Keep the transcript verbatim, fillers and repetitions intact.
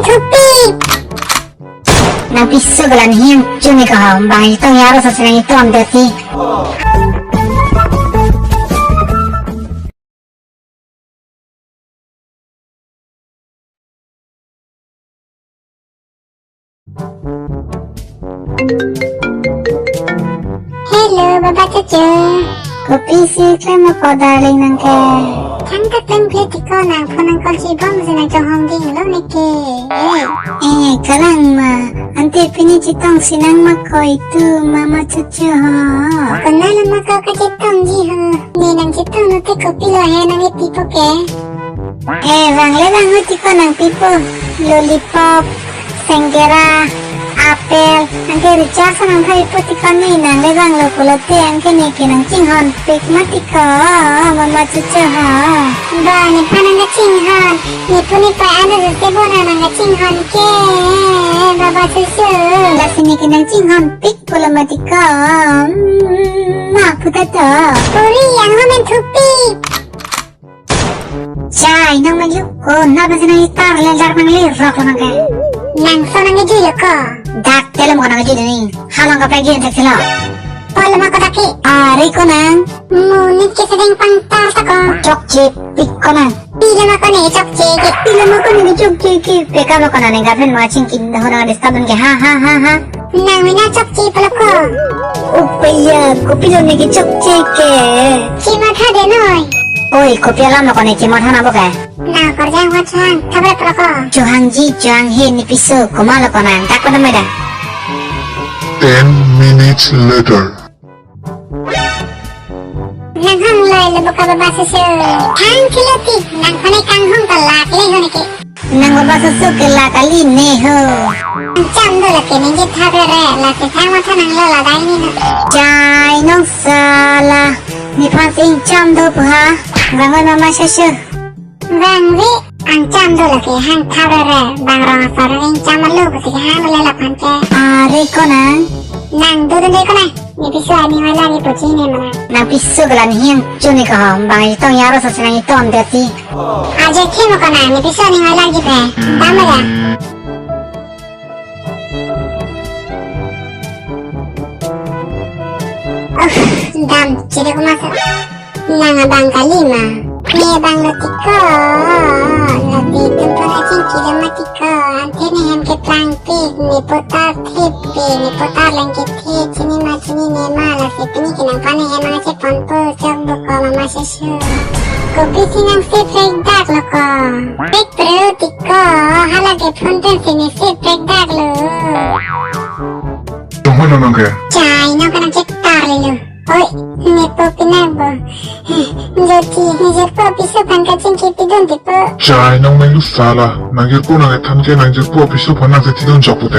Thupi. Nangpiso ke la nihim chuni ko ho, bang chetong ya ro sa si nang itom deti. Hello, Baba Chuchu. Kopisi klem ko darling nang ke? Thang ta klem kle tiko, nang phone nang call si bom si nang chonghong ding lo ne ke. Eh. Eh, kalang ma. Ante pini chetong si nang ma ko itum Mama Chuchu ho. Konat lo ma ko kachetongji ho. Ne nang chetong lo te kopilo he nang pipo ke? Eh, vang le vang ho tiko nang pipo. Lollipop, sengkera, apple, anke recharge nang tha ipo tiko ne nang le vang lo pulote anke ne ke nang chinghon pik ma tiko, Mama Chuchu ho. Ba, nephan nang kachinghon, nepu nepa anu jose bo nang kachinghon ke, Baba Chuchu. Lasi ne ke nang chinghon pik pulo ma tiko, mm, ma puta to. Puri yang ho men thupi. Chai, nang maju ko, na basi nang itar le jar nang le rok lo nang ke. Nang so nang aju ya ko. Dak tele mo nang aju ni. Halong ka pagi entek silo. Pol ma ko dak ke. Are ko nang. Monit ke sedeng pangtar ta ko. Chokche pik ko nang. Pilo ma ko ne chokche ke. Pilo ma ko ne chokche ke. Peka ma ko nang ne gaben ma chingki ho nang disturb ke ha ha ha ha. Nang mina chokche pulo ko. Upaya, kopilo ne ke chokche ke. Chima tha de noi. Oi, kopi alam lo ko ne chima tha na bo ke. Nang korjang wa chang, thabre pulo ko. Chang ji, chang he nepiso, komat lo ko nang, dak ko na meda. Ten minutes later. Nang hang lai le bo ka Baba Chuchu. Thang kilo ti, nang phone kang hong ta lak le ho ne ke. Nang Baba Chuchu ke la kali ne ho. Cham do lake ningje tha re, lake thang ma tha nang lo la dai ni na. Chai nong sala. Nephan si ingcham do pu ha. Vang oi Mama Chuchu. Vang vi, ingcham do lake hang tha re, bang rong asor ingcham lo pusi hang le laphan ke. Are ko nang. Nang do do de ko nang. Nepiso aning oi lagi puchi ne mana. Nangpiso ke la nihim chuni ko ho, bang chetong ya ro sa si nang itom deti. Aje thimo ko nang, nepiso aning oi lagi pe. Dam ya. Uff, dam, chiri ko masa. Nang abang kali ma. Ne bang lo tiko. Lo di tum pura chingki lo ma tiko. Ante ne hem ke plang pik, ne putar thip pik, ne putar leng ke thip, chini ma chini ne ma, lasi pini ke nang phone hem nang che phone po chok bo ko Mama Chuchu. Kopisi nang si prek dak lo ko. Prek prek tiko, hala ke phone pen si ne si prek dak lo. Tong ho lo nang ke. Chai nong ke nang chetar le lo. Oi, nepo pinak bo. Joti, ne jirpo piso aphan kachingki pidun tipo. Chai nong melu sala, nang jirpo nang ethan ke nang jirpo piso aphan nang se thidun chok pute.